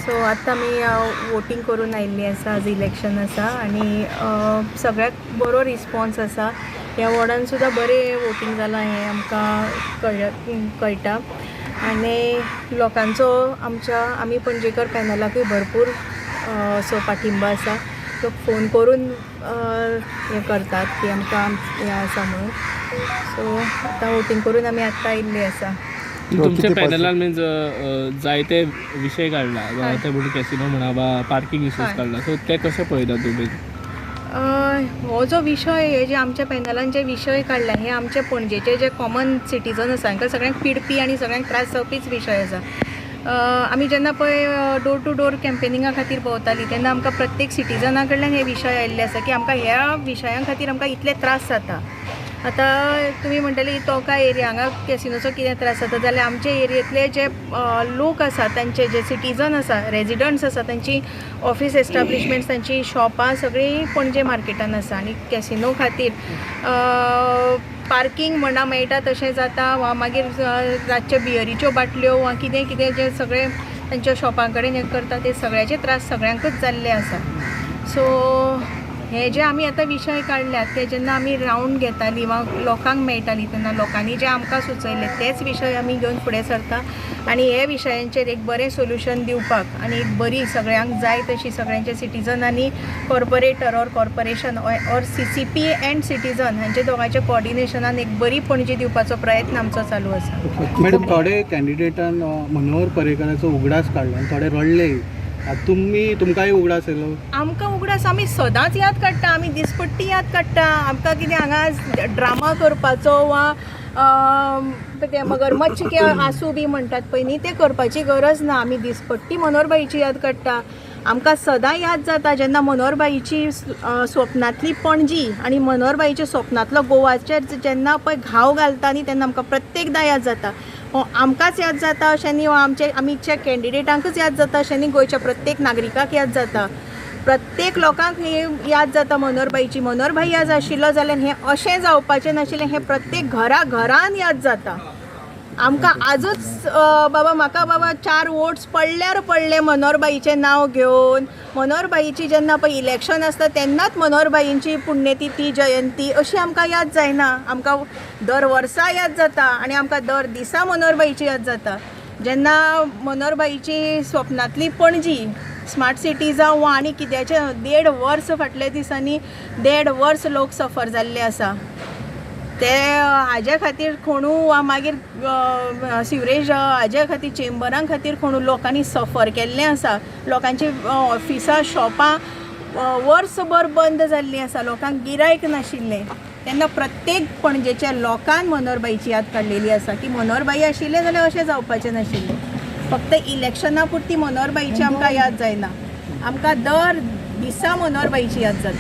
So आतां आमी voting करून आयिल्लीं आसा. आज इलेक्शन आसा आनी सगळ्याक बरो रिस्पॉन्स आसा. ह्या वॉर्डान सुद्दां बरें वोटींग जालां हें आमकां कळटा आनी लोकांचो आमच्या आमी पणजेकर पॅनलाकूय भरपूर असो पाठिंबा आसा. लोक फोन करून हें करतात की आमकां हें आसा म्हणून. सो आतां वोटींग करून आमी आत्तां आयिल्लीं आसा. तुमच्या किती पॅनलान मिन्स जायते विशय काडला, ते म्हणून कॅसिनो म्हणा वा पार्किंग इश्यूज काडला, सो ते कशे पळयता तुमी? हो जो विशय, हे जे आमच्या पॅनलान जे विशय काडला, हे आमचे पणजेचे जे कॉमन सिटीजन आसा हांकां सगळ्यांक पिडपी आनी सगळ्यांक त्रास जावपीच विशय आसा. आमी जेन्ना पळय डोर टू डोर कॅम्पेनिंगा खातीर भोंवतालीं तेन्ना आमकां प्रत्येक सिटीजना कडल्यान हे विशय आयिल्ले आसा की आमकां ह्या विशयां खातीर आमकां इतले त्रास जाता. आतां तुमी म्हणटले तोका एरिया हांगा कॅसिनोचो कितें त्रास जाता, जाल्यार आमचे एरियेंतले जे लोक आसा, तांचे जे सिटीजन आसा, रेजिडंट्स आसा, तांची ऑफिस एस्टाब्लिशमेंट्स, तांची शॉपां सगळीं पणजे मार्केटान आसा आनी कॅसिनो खातीर पार्किंग म्हणा मेळटा तशें जाता वा मागीर रातचे बियरीच्यो बाटल्यो वा कितें कितें जें सगळें तांच्या शॉपां कडेन हें करता ते सगळ्याचे त्रास सगळ्यांकूच जाल्ले आसा. सो हे जे आमी आतां विशय काडल्यात ते जेन्ना आमी रावंड घेतालीं वा लोकांक मेळटालीं तेन्ना लोकांनी जे आमकां सुचयले तेच विशय आमी घेवन फुडें सरता आनी हे विशयांचेर एक बरें सोल्युशन दिवपाक आनी एक बरी सगळ्यांक जाय तशी सगळ्यांच्या सिटीजनांनी corporator or corporation or CCP and citizen हांचे दोगांच्या कोऑर्डिनेशनान एक बरी पणजी दिवपाचो प्रयत्न आमचो चालू आसा. मॅडम, थोडे कॅन्डिडेटान मनोहर पर्रीकाराचो उगडास काडलो आनी थोडे रडले. तुमी तुमकांय उगडास येयलो? आमकां उगडास आमी सदांच याद काडटा, आमी दिसपट्टी याद काडटा. आमकां कितें हांगा ड्रामा करपाचो वा ते मगरमच्छ के आंसू बी म्हणटात पळय न्ही, तें करपाची गरज ना. आमी दिसपट्टी मनोहरबाईची याद काडटा. आमकां सदां याद जाता जेन्ना मनोहरबाईची स्वप्नांतली पणजी आनी मनोहरबाईच्या स्वप्नांतलो गोवाचेर जेन्ना पळय घाव घालता न्ही तेन्ना आमकां प्रत्येकदां याद जाता. हो आमकांच याद जाता अशें न्ही, आमचे आमच्या कॅन्डिडेटांकूच याद जाता अशें न्ही, गोंयच्या प्रत्येक नागरिकाक याद जाता, प्रत्येक लोकांक हे याद जाता मनोहरबाईची. मनोहरबाई आज आशिल्लो जाल्यार हें अशें जावपाचें नाशिल्लें हें प्रत्येक घरा घरान याद जाता. आमकां आजूच बाबा म्हाका बाबा 4 वोट्स पडल्यार पडले मनोहरबाईचें नांव घेवन. मनोहरबाईची जेन्ना पळय इलेक्शन आसता तेन्नाच मनोहरबाईंची पुण्यतिथी जयंती अशी आमकां याद जायना. आमकां दर वर्सा याद जाता आनी आमकां दर दिसा मनोहरबाईची याद जाता. जेन्ना मनोहरबाईची स्वप्नांतली पणजी स्मार्ट सिटी जावं वा आनी कित्याचें, 1.5 वर्स फाटल्या दिसांनी 1.5 वर्स लोक सफर जाल्ले आसा ते हाज्या खातीर कोणू वा मागीर सिवरेज हाज्या खातीर चेंबरां खातीर कोणू लोकांनी सफर केल्लें आसा. लोकांची ऑफिसां शॉपां वर्सभर बंद जाल्लीं आसा, लोकांक गिरायक नाशिल्लें. तेन्ना प्रत्येक पणजेच्या लोकान मनोहरबाईची याद काडलेली आसा की मनोहरबाई आशिल्लें जाल्यार अशें जावपाचें नाशिल्लें. फक्त इलेक्शना पुरती मनोहरबाईची आमकां याद जायना, आमकां दर दिसा मनोहरबाईची याद जाता.